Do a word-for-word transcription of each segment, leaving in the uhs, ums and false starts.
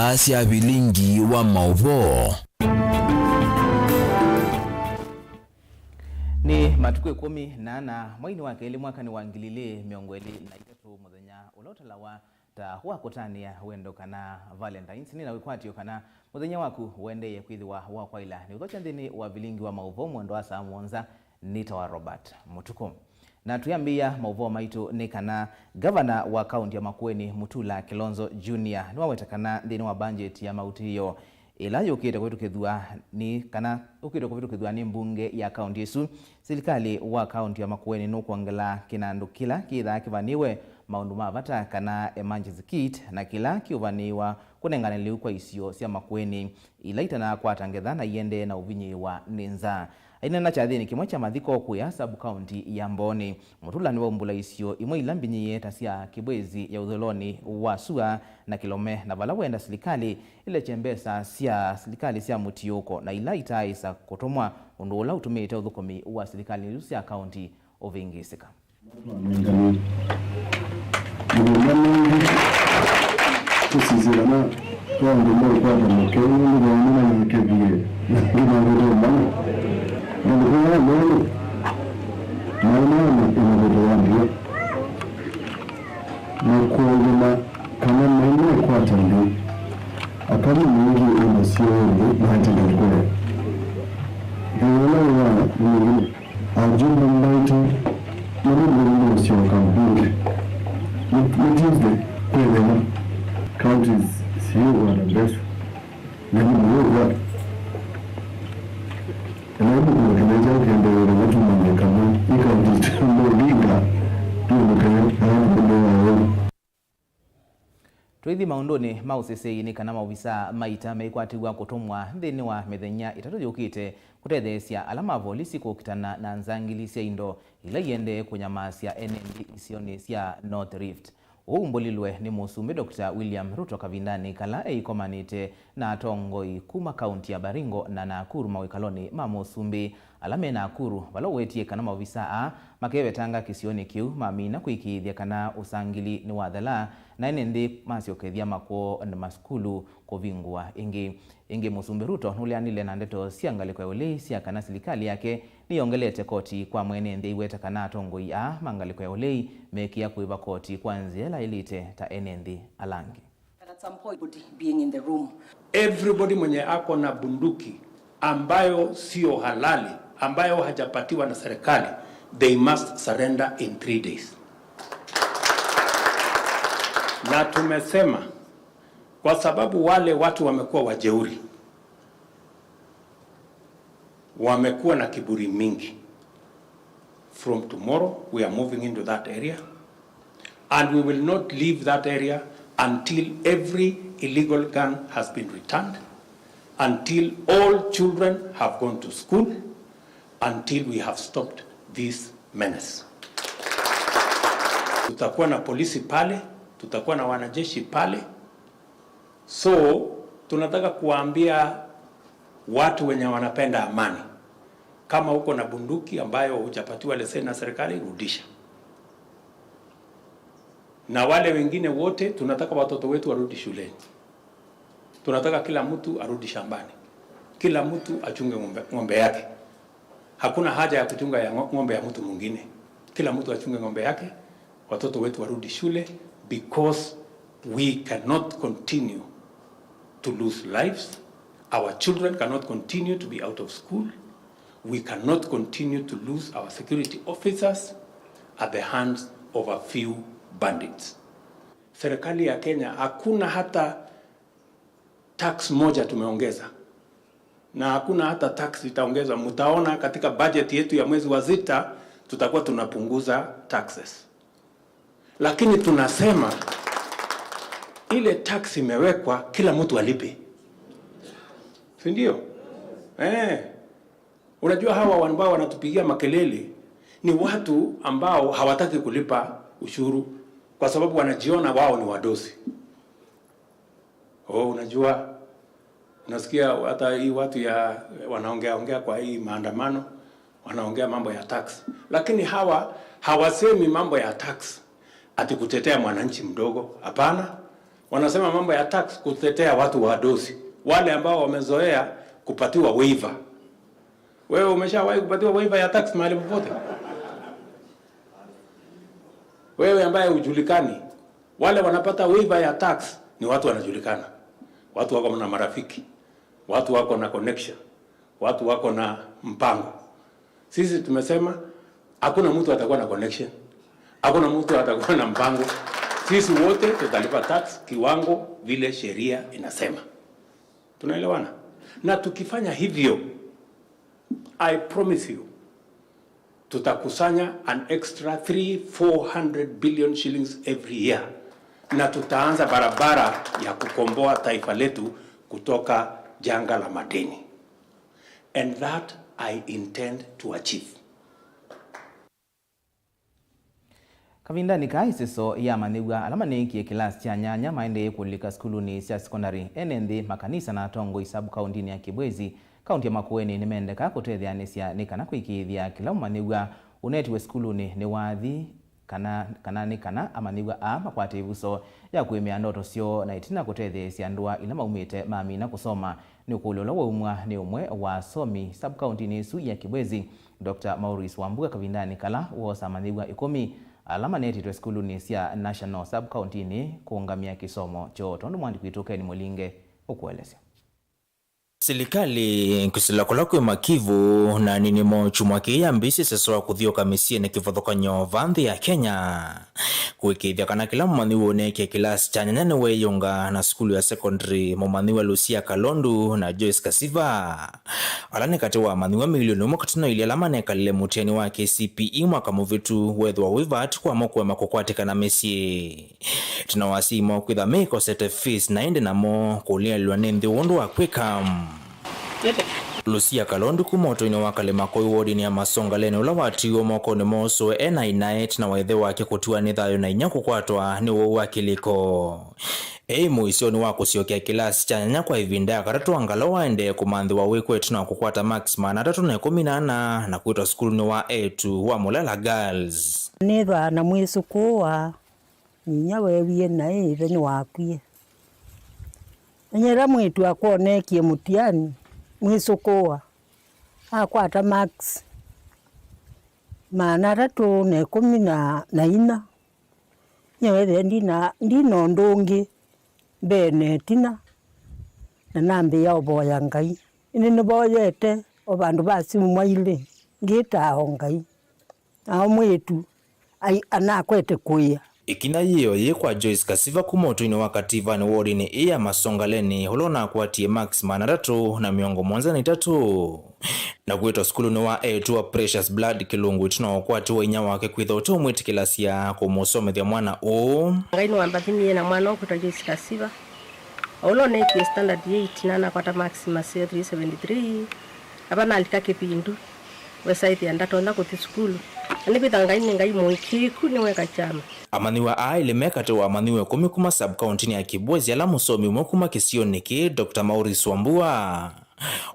Aa sya vilingi wa maũvoo. Nĩ matukũ ĩkũmi na ana mweinĩ wa kelĩ mwakanĩ wa ngili ilĩ mĩongo ĩlĩ na itatũ, mũthenya ũla ũtalawa ta wa kũtanĩa wendo kana Valentine's, nĩ na wĩkwatyo kana mũthenya waku ũendee kwĩthĩwa wa kwaĩla nĩ ũthokya nthĩnĩ wa vilingi wa maũvoo mwendo wa saa mũonza. Nĩtawa Robert Mũtukũ. Na twĩambĩĩa maũvoo maitũ nĩ kana ngavana wa kaũnti ya Makueni, Mutula Kilonzo Junior, nĩwaweta kana nthĩnĩ wa mbanjeti ya mautĩĩo ĩla yũkĩte kũvĩtũkĩthw'a nĩ, kana ũkĩte kũvĩtũkĩthw'a nĩ mbunge ya kaũnti ĩsu, silikalĩ wa kaũnti ya Makueni nũkwongela kĩnandũ kĩla kĩthaa kĩvanĩwe maũndũ ma vata kana emergency kit, na kĩla kĩũvanĩwa kũnengane lĩu kwa isio sya Makueni ila itanakwata ngetha na iendee na ũvinyĩĩwa nĩ nzaa. Aineena kyathĩnĩ kĩmwe kya mathiko kũya sub-county ya Mbooni, Mutula nĩwaumbũla isio imwe ila mbinyĩĩe ta sya Kibwezi ya ũthũĩlonĩ wa sua na Kilome, na vala wenda silikalĩ ĩlekye mbesa sya silikalĩ sya mũtiũũko na ila itaaĩsa kũtũmwa, ũndũ ũla ũtumĩte ũthũkũmi wa silikalĩ isu sya kaũnti ũvĩngĩĩsĩka. Ngalĩ. Mĩthenya mĩingĩ tũsisye kana twaandũ meũkwata mũkeo nũndũ vaũndũ nĩnakethie na angĩ mavĩte ũmanya. Ngalĩko ya lelũ maĩ maana ĩmavĩto ya mbua na kũũngama kana maĩ mekwata nthĩ. Akalĩ maingĩ ĩna syoo nthĩ maete ngalĩko ya. Thĩna ũla wĩ wa mũingĩ. Ajumbe maitũ nĩmũndũ nĩmũsyoka mbunge. Nĩ, nĩ Tuesday, kwĩ thĩna. Counties siũkwata mbesa. Na nĩ mũũkwata. Ĩla mũkũna kĩna kyaũ kĩendeee na matumany'a kamwe, ĩ counties tũmũlinga, tũmũkaya, na tũmũkaya. Twĩthi maũndũnĩ ma ũseseĩ nĩ kana maovisaa ma ita meĩkwatĩw'a kũtũmwa nthĩnĩ wa mĩthenya ĩtatũ yũkĩte kũtetheesya ala ma volisi kũkitana na nzangili sya indo ila iendee kũnyamaasya ene nthĩ isionĩ sya North Rift. Ũu ũmbũlilwe nĩ Mũsumbĩ Doctor William Ruto kavindanĩ kala eĩkomanĩte na atongoi kuma kaunti ya Baringo na Nakuru mawĩkalonĩ ma Mũsumbĩ ala me Nakuru, vala ũwetie kana maovisaa aa makevetanga kĩsionĩ kĩu mamina kũĩkĩĩthya kana ũsangili nĩwathela na ene nthĩ masyokethya makwoo na masukulu kũvingũa ĩngĩ. Ĩngĩ, Mũsumbĩ Ruto nũleanile na ndeto sya ngalĩko ya ũlei sya kana silikalĩ yake nĩyongelete koti kwa mwene nthĩ aiweta kana atongoi aa ma ngalĩko ya ũlei mekĩa kũĩva koti kwa nzĩa ĩla yaĩlĩte ta ene nthĩ ala angĩ. But at some point, being in the room. Everybody mwenye ako na bunduki ambayo sio halali, ambayo hajapatiwa na serikali, they must surrender in three days. Na tumesema kwa sababu wale watu wamekuwa wajeuri, wamekuwa na kiburi mingi. From tomorrow, we are moving into that area, and we will not leave that area until every illegal gun has been returned, until all children have gone to school, until we have stopped this menace. Tutakuwa na polisi pale, tutakuwa na wanajeshi pale. So, tunataka kuwaambia watu wenye wanapenda amani, kama uko na bunduki ambayo hujapatiwa leseni na serikali, rudisha. Na wale wengine wote, tunataka watoto wetu warudi shuleni. Tunataka kila mtu arudi shambani. Kila mtu achunge ng'ombe, ng'ombe yake. Hakuna haja ya kuchunga ya ng'o-, ng'ombe ya mtu mwingine. Kila mtu achunge ng'ombe yake, watoto wetu warudi shule, because we cannot continue to lose lives. Our children cannot continue to be out of school. We cannot continue to lose our security officers at the hands of a few bandits. Serikali ya Kenya, hakuna hata tax moja tumeongeza. Na hakuna hata tax itaongezwa. Mtaona katika budget yetu ya mwezi wa sita, tutakuwa tunapunguza taxes. Lakini tunasema ile tax imewekwa, kila mtu alipe. Si ndio? Eh. Unajua hawa ambao wanatupigia makelele ni watu ambao hawataki kulipa ushuru kwa sababu wanajiona wao ni wadosi. Oh, unajua, unasikia hata hii watu ya wanaongea ongea kwa hii maandamano, wanaongea mambo ya tax. Lakini hawa hawasemi mambo ya tax ati kutetea mwananchi mdogo, hapana. Wanasema mambo ya tax kutetea watu wa dosi, wale ambao wamezoea kupatiwa waiver. Wewe umeshawahi kupatiwa waiver ya tax mahali popote? Wewe ambaye hujulikani, wale wanapata waiver ya tax ni watu wanajulikana, watu wako na marafiki, watu wako na connection, watu wako na mpango. Sisi tumesema hakuna mtu atakuwa na connection, hakuna mtu atakuwa na mpango. Sisi wote tutalipa tax kiwango vile sheria inasema. Tunaelewana? Na tukifanya hivyo, I promise you, tutakusanya an extra three, four hundred billion shillings every year, na tutaanza barabara ya kukomboa taifa letu kutoka janga la madeni. And that I intend to achieve. Kavindanĩ kaa, ĩseso ya amanyĩw'a ala maneekie kĩlasi kya nyanya maendee kũlika sukulunĩ sya sekondalĩ. Ene nthĩ, makanisa na atongoi sub-kauntinĩ ya Kibwezi, kaunti ya Makueni, nĩmendekaa kũtetheanĩsya nĩ kana kũĩkĩĩthya kĩla mũmanyĩw'a ũnetiwe sukulunĩ nĩwathi, kana, kana nĩ kana amanyĩw'a aa makwate ĩvuso ya kũĩmĩa ndoto syoo na ĩtina kũtetheesya ndũa ila maumĩte mamina kũsoma. Nĩ ũkũlyo ũla waumw'a nĩ ũmwe wa asomi sub-kauntinĩ ĩsu ya Kibwezi, Doctor Maurice Wambua, kavindanĩ kala woosa amanyĩw'a ĩkũmi ala manetĩtwe sukulunĩ sya National sub-kauntinĩ kũũngamya kĩsomo kyoo, tondũ mwandĩki witũ Ken Mũlinge ũkũelesya. Silikalĩ kwĩsĩla kũla kwĩ makivu na nini mo kyumwa kĩĩ yambĩĩsye ĩseso wa kũthiũũka mĩsyĩnĩ kĩvathũkany'o va nthĩ ya Kenya. Kũĩkĩĩthya kana kĩla mũmanyĩw'a ũneekie kĩlasi kya nyanya nĩweeyĩũnga na sukulu ya secondary, mũmanyĩw'a Lucia Kalondu na Joyce Kasiva, ala nĩ katĩ wa amanyĩw'a milioni ũmwe katano ilĩ ala manekalile mũtiani wa K C P E mwaka mũvĩtu, weethĩwa wĩ vaatĩ kwamo kũema kũkwatĩkana mĩsyĩ. Ĩtina wa asyai moo kwĩtha meĩkosete fees na ĩndĩ namo kũlealw'a nĩ nthĩ ũndũ wa kwĩka. Lucia Kalondu kuma ũtũinĩ wa Kalimakoi wodinĩ ya Masongaleni, ũla watiiwe mokonĩ mosu e naĩ naĩ ĩtina wa ĩthe wake kũtiwa nĩ thayũ na inyia kũkwatwa nĩ ũwau wa kĩlĩko. Eĩ mũisyonĩ wa kũsyokea kĩlasi kya nyanya kwa ĩvinda ya katatũ, Angala waendee kũmanthĩwa wĩko ĩtina wa kũkwata marks maana atatũ na ĩkũmi na ana na kwĩtwa sukulunĩ wa eĩtu wa Mulala Girls. Nĩthwaa na mwĩsũkũũa. Nyinyia weewie naĩ ĩthe nĩwakwie. Nĩnyie ĩla mwĩĩtu akwoneekie mũtiani, mwĩsũkũũa, akwata marks maana atatũ na ĩkũmi na, na inya. Nyie weethĩa ndina, ndina ũndũ ũngĩ mbee na ĩtina, na nambĩĩa ũvoya Ngai. Ĩndĩ nĩvoyete o vandũ va syumwa ilĩ, ngĩtaa o Ngai. Nao mwĩĩtu ai-, anakwete kũĩa. Ĩkinya yĩĩ o yĩĩ kwa Joyce Kasiva kuma ũtũinĩ wa Kativanĩ wodinĩ ĩĩ ya Masongaleni, ũla ũnakwatie marks maana atatũ na mĩongo mũonza na itatũ, na kwĩtwa sukulunĩ wa eĩtu wa Precious Blood Kĩlungu ĩtina wa ũkwati wa inyia wake kwĩtha ũteũmwĩtĩkĩlasya kũmũsomethya mwana ũũ. Ngai nĩwambathimie na mwana ũkwĩtwa Joyce Kasiva, o ũla ũneekie standard eight na anakwata marks maseo three seventy three. Ava nalika kĩvindu, wesaĩthĩa ndatonya kũthi sukulu. Na nĩkwĩtha Ngai nĩ Ngai mũĩkĩĩku, nĩweka kyama. Amanyĩw'a aa elĩ me katĩ wa amanyĩw'a ĩkũmi kuma sub-kauntinĩ ya Kibwezi ala mũsomi ũmwe kuma kĩsionĩ kĩĩ, Doctor Maurice Wambua,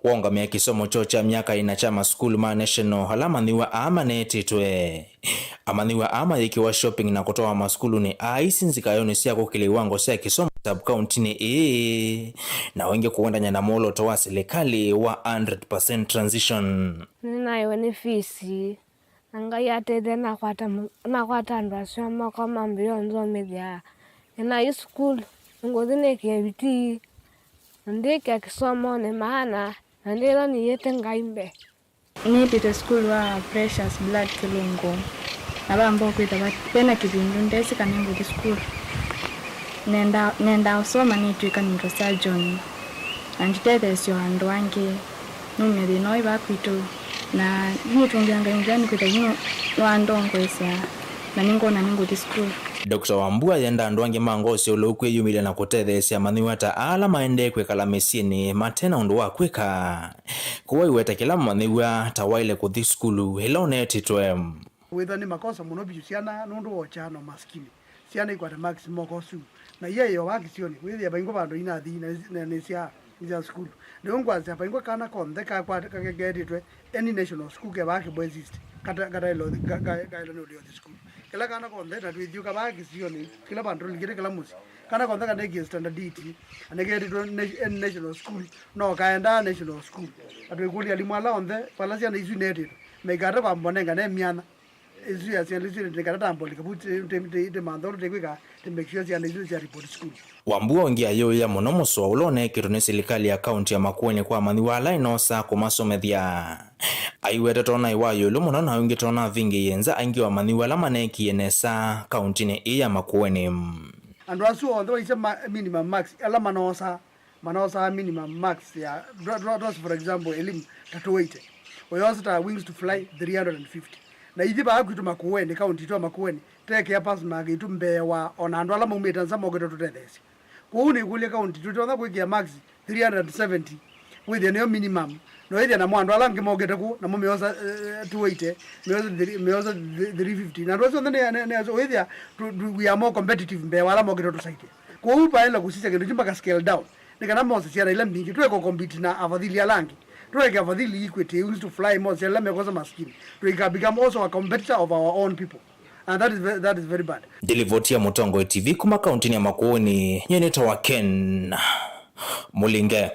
waũngamĩa kĩsomo kyoo kya myaka ĩna kya masukulu ma National ala amanyĩw'a aa maneetĩtwe. Amanyĩw'a aa mayĩkĩwa shopping na kũtwawa masukulunĩ aa isi nzikayonĩ sya kũkĩlya iwango sya kĩsomo sub-kauntinĩ ĩĩ, na o ĩngĩ kũendany'a na mwolooto wa silikalĩ wa hundred percent transition. Nĩnaĩwe nĩ fees, na Ngai atethya nakwata mũ-, nakwata andũ asu moko mambĩĩa ũnzomethya. Nĩnaĩ sukulu, ngũthi nĩkĩe vitii, na ndĩkĩa kĩsomonĩ maana, na ndĩthwa nĩyĩte Ngai mbee. Nĩtĩte sukulu wa Precious Blood Kĩlungu, na vamba ũkwĩtha va-, vena kĩvindu ndesĩ kana ngũthi sukulu. Nenda, nendaa ũsoma nĩtw'ĩka neurosurgeon, na nditetheesya o andũ angĩ, numye thĩna ũyũ va kwitũ, na nĩtũngĩa Ngai nzĩa nĩkwĩtha yu nĩwandongoesya, na nĩngona nĩngũthi sukulu. Doctor Wambua ayenda andũ angĩ ma ngoo syolou kwĩyumĩlya na kũtetheesya amanyĩw'a ta ala maendee kwĩkala mĩsyĩnĩ mate na ũndũ wa kwĩka. Kũu aiweta kĩla mũmanyĩw'a ta waĩle kũthi sukulu ĩla ũneetĩtwe. Wĩthwa nĩ makosa mũno vyũ syana nũndũ wa ũkyaa na ũmasikini. Syana ikwate marks moko ũsu. Na iyaĩowa kĩsionĩ, wĩthĩa vaingwa vandũ inathi na, na nĩ sya, nĩ sya sukulu. Lĩu ngwasya vaingwa kana konthe kakwate, ka-, ka-, keetĩtwe any national school kevaa Kibwezi East, kata-, kataĩlwe, ka-, ka-, kaĩlwe nĩ ũthi sukulu. Kĩla kana konthe na twĩthyũka vaa kĩsionĩ, kĩla vandũ tũlikĩte kĩla mũsyĩ. Kana konthe kanekĩe standard eight, aneketĩtwe na-, national school, no kaendaa national school. Na twĩkũlya alimũ ala onthe, vala syana isu inetĩtwe, maikate kwamba ũnengane myanya. Isu ya syana isu nĩkana tambolika vu ti, ti, ti, ti mantha ũndũ tĩkwĩka, ti make sure syana isu sya report school. Wambua ũngĩ ayũĩa mũno mũsoa ũla ũnekĩtwe nĩ silikalĩ ya kaunti ya Makueni kwa amanyĩw'a ala ĩnoosaa kũmasomethya. Aiweta tona ĩ wa ĩũlũ mũno na ũngĩ tona avingĩĩe nza aingĩ wa amanyĩw'a ala maneekie nesa kauntinĩ ĩĩ ya Makueni. Andũ asu onthe waisya ma-, minimum marks ala manoosaa, manoosaa minimum marks ya, twa-, twa-, twas, for example, elimu ta two eighty. Ũyoosa ta Wings to Fly three hundred and fifty. Na ithyĩ vaa kwitũ Makueni, kaunti itũ ya Makueni, tekĩa pass mark itũ mbee wa ona andũ ala maumĩte nza mokĩte tũtetheesye. Kwoou nĩkũlya kaunti tũtonya kwĩkĩa marks three hundred and seventy, wĩthĩa nĩyo minimum. Na wĩthĩa namo andũ ala angĩ mokĩte kũu, namo meosa, eh, two eighty, meosa three, meosa three fifty. Na andũ asu onthe nĩ, nĩ, nĩ asu, wĩthĩa tu, tu, we are more competitive mbee wa ala mokĩte tũsaithye. Kwoou vaĩla kũsisya kĩndũ kyu mpaka scale down. Nĩ kana mose syana ila mbingĩ, tũeko compete na afadhili ala angĩ. Tũeke afadhili Equity, Wings to Fly, mose syana ila mekosa maskini. Tũika become also a competitor of our own people. And that is ve-, that is very bad. Ndilivoti ya Mũtongoi T V kuma kauntinĩ ya Makueni, nyie nĩtawa Ken Mũlinge.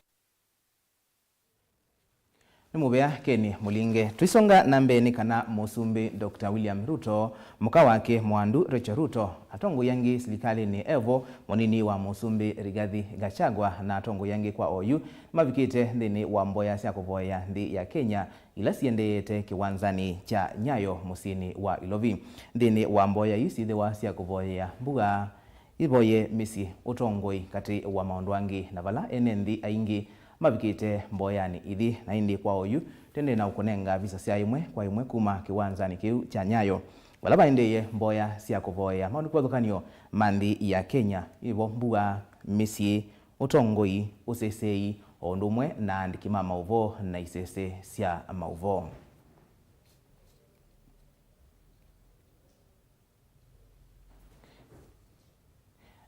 Nĩ mũvea Ken Mũlinge. Tũisonga na mbee nĩ kana Mũsumbĩ Doctor William Ruto, mũka wake Mwandu Rachel Ruto, atongoi angĩ silikalĩnĩ evo, mũnini wa Mũsumbĩ Rigathi Gachagua na atongoi angĩ kwa oyu mavikĩte nthĩnĩ wa mboya sya kũvoya nthĩ ya Kenya ila siendeete kĩwanzanĩ kya Nyayo mũsyĩnĩ wa Ilovi. Nthĩnĩ wa mboya ii syĩthĩwa sya kũvoyea mbua, ivoye mĩsyĩ, ũtongoi, katĩ wa maũndũ angĩ, na vala ene nthĩ aingĩ mavikĩte mboyanĩ ithi. Na ĩndĩ kwa oyu, tũendee na ũkũnenga visa sya ĩmwe kwa ĩmwe kuma kĩwanzanĩ kĩu kya Nyayo, vala vaendee mboya sya kũvoea maũndũ kĩvathũkany'o ma nthĩ ya Kenya, ivo mbua, mĩsyĩ, ũtongoi, ũseseei, o ũndũ ũmwe na aandĩki ma maũvoo na isese sya maũvoo.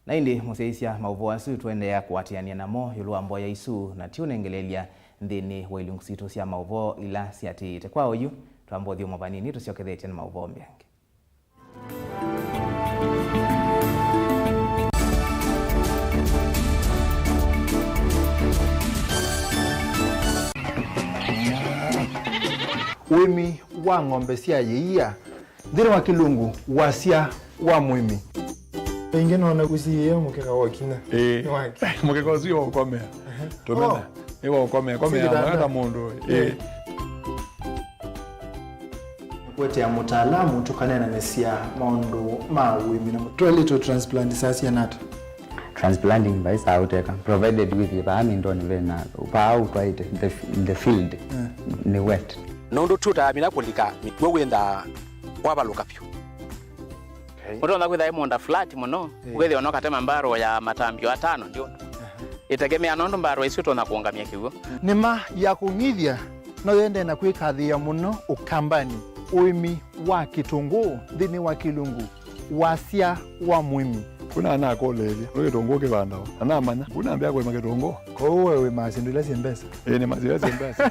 Na ĩndĩ mũsyaĩĩsya maũvoo asu, tũendeea kũatĩanĩa namo ĩũlũ wa mboya isu, na ti ũnengeleelya nthĩnĩ wa ilungu sitũ sya maũvoo ila siatĩĩte. Kwa oyu, twamba ũthyũmũa vanini, tũsyokethetye na maũvoo mbeange. Ũĩmi wa ng'ombe sya yĩia, nthĩnĩ wa Kĩlungu, wasya wa mũĩmi. Ĩngĩ nona kũsiĩĩa mũkeka wa kinya. Ĩĩ. Nĩ wake. Mũkeka ũsu wa ũkomea. Ehe. Tũmena. Oh. Nĩ wa ũkomea. Komea. Sitanda. Mwaka mũndũ. Ĩĩ. Ĩĩ. Kũetea mũtaalamu tũkaneenanĩsya maũndũ ma ũĩmi na toilet transplant saa siana ata? Transplanting vai saa ũteka, provided with vaa mindoni vena, vaa ũtwaĩte, the, the field, eh, nĩ wet. Nũndũ tũtamina kũlika mĩkw'ũ wĩthaa wavalũka vyũ. Okay. Ũtonya kwĩtha ĩ mũũnda flat mũno, eh, ũkethĩa no katema mbarũ ya matambio atano ndyũna. Aha. Ĩtegemea nũndũ mbarũ isu ũtonya kũũngamya kĩw'ũ. Nĩma ya kũng'ithya no yendee na kwĩkathĩĩa mũno Ũkambanĩ, ũĩmi wa kĩtũngũũ nthĩnĩ wa Kĩlungu, wasya wa mũĩmi. Kuna anakũlĩĩlya, nĩ kĩtũngũũ kĩvandawa? Na namanya, kuna ambĩa kũĩma kĩtũngũũ. Kwoou we wĩmaa syĩndũ ila syĩ mbesa? Ĩĩ, nĩmaa syĩla syĩ mbesa.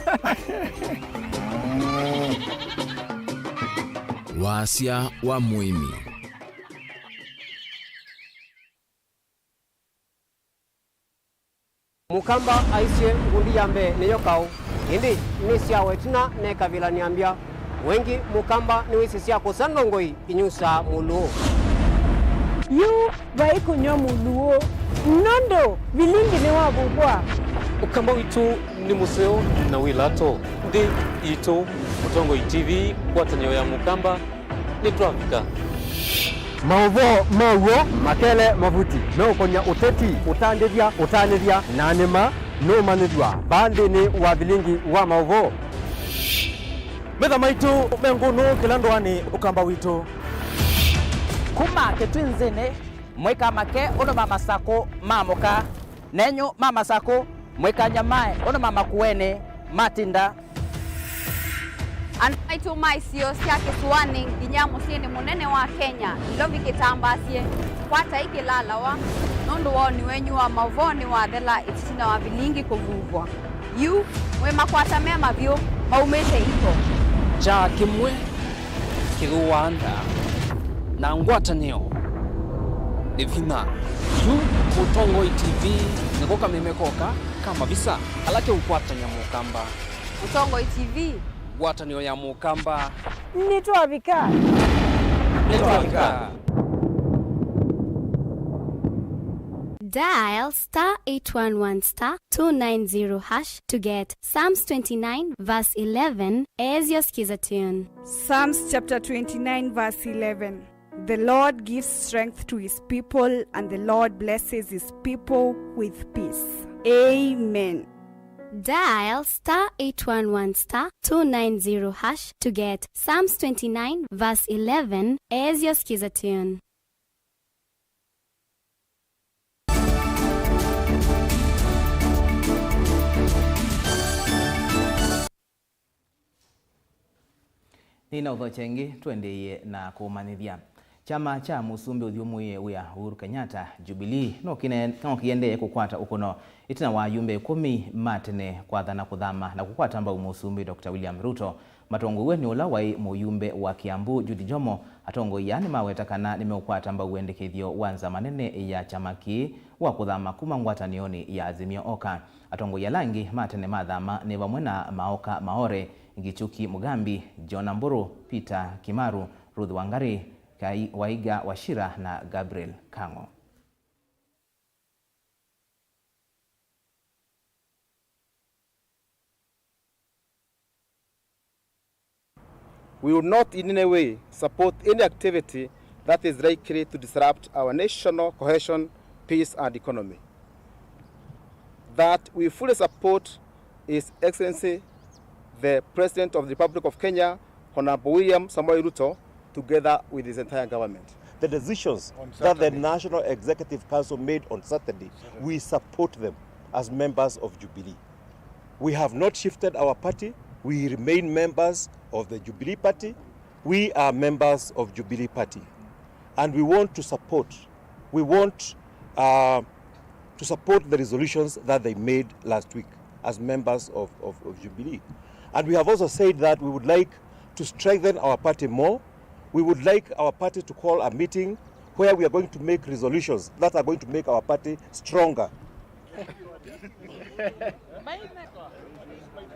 Wasya wa mũĩmi. Mũkamba aisye, ngundi ya mbee nĩyo kaũ, ĩndĩ nĩ syawa ĩtina nekavĩla nĩambya. Wengĩ Mũkamba nĩwĩsĩ sya kũsa ndongoi inyusaa mũlũũ. Yu vai kũnyw'a mũlũũ, nũndũ vilingi nĩwavuvwa. Ũkamba witũ nĩ mũseo na wĩ lato. Nthĩ yitũ, Mũtongoi T V, ngwatanĩo ya Mũkamba, nĩtwavika. Maũvoo ma w'o makele mavuti meũkonya ũteti, ũtandĩthya, ũtanĩthya, na nĩma nũmanyĩthw'a vaa nthĩnĩ wa vilingi wa maũvoo. Metha maitũ me ngũnũ kĩla ndũanĩ Ũkamba witũ. Kuma kĩtwinzĩnĩ, mũikamake ũndũ ma masakũ ma mũka. Nenyu ma masakũ, mũikanyamae ũndũ ma makuenĩ matinda. Andũ maitũ ma isio sya kĩsũanĩ nginya mũsyĩnĩ mũnene wa Kenya, Ilovi kĩtambaasye, kwatai kĩlalawa, nũndũ woni wenyu wa maũvoo nĩwathela ĩtina wa vilingi kũvuvwa. Yu, mwĩ makwata me mavyũ maumĩte iko. Kyaa kĩmwe kĩthũaa nda na ngwatanĩo. Nĩ vinya. Yu Mũtongoi T V nĩko kameme koka ka mavisa ala keũkwatany'a Mũkamba. Mũtongoi T V. Ngwatanĩo ya Mũkamba. Nĩtwavika. Nĩtwavika. Dial star eight one one star two nine zero hash to get Psalms twenty-nine verse eleven as your skiza tune. Psalms chapter twenty-nine verse eleven. The Lord gives strength to his people, and the Lord blesses his people with peace. Amen. Dial star eight one one star two nine zero hash to get Psalms twenty-nine verse eleven as your skiza tune. Nĩnaũthokya ĩngĩ, tũendeeie na kũmanyĩthya. Kyama kya mũsumbĩ ũthyũmũĩe wĩa Uhuru Kenyatta, Jubilee, no kĩne-, no kĩendee kũkwata ũkũno ĩtina wa ayumbe ĩkũmi ma tene kwathana kũthama na kũkwata mbau mũsumbĩ Doctor William Ruto. Matongoew'e nĩ ũla waĩ mũyumbe wa Kiambu, Judy Jomo. Atongoi aa nĩmaweta kana nĩmeũkwata mbau wendekethyo wa nzama nene ya kyama kĩĩ wa kũthama kuma ngwatanĩonĩ ya Azimio Oka. Atongoi ala angĩ ma tene mathama nĩ vamwe na Maoka Maore, Gichuki Mugambi, John Amburu, Peter Kimaru, Ruth Wangari, Kai-, Waiga Wachira na Gabriel Kang'o. We will not in any way support any activity that is likely to disrupt our national cohesion, peace and economy. That we fully support His Excellency the President of the Republic of Kenya, Honorable William Samoei Ruto, together with his entire government. The decisions that the National Executive Council made on Saturday, we support them as members of Jubilee. We have not shifted our party. We remain members of the Jubilee Party. We are members of Jubilee Party. And we want to support, we want, uh, to support the resolutions that they made last week as members of, of, of Jubilee. And we have also said that we would like to strengthen our party more. We would like our party to call a meeting where we are going to make resolutions that are going to make our party stronger.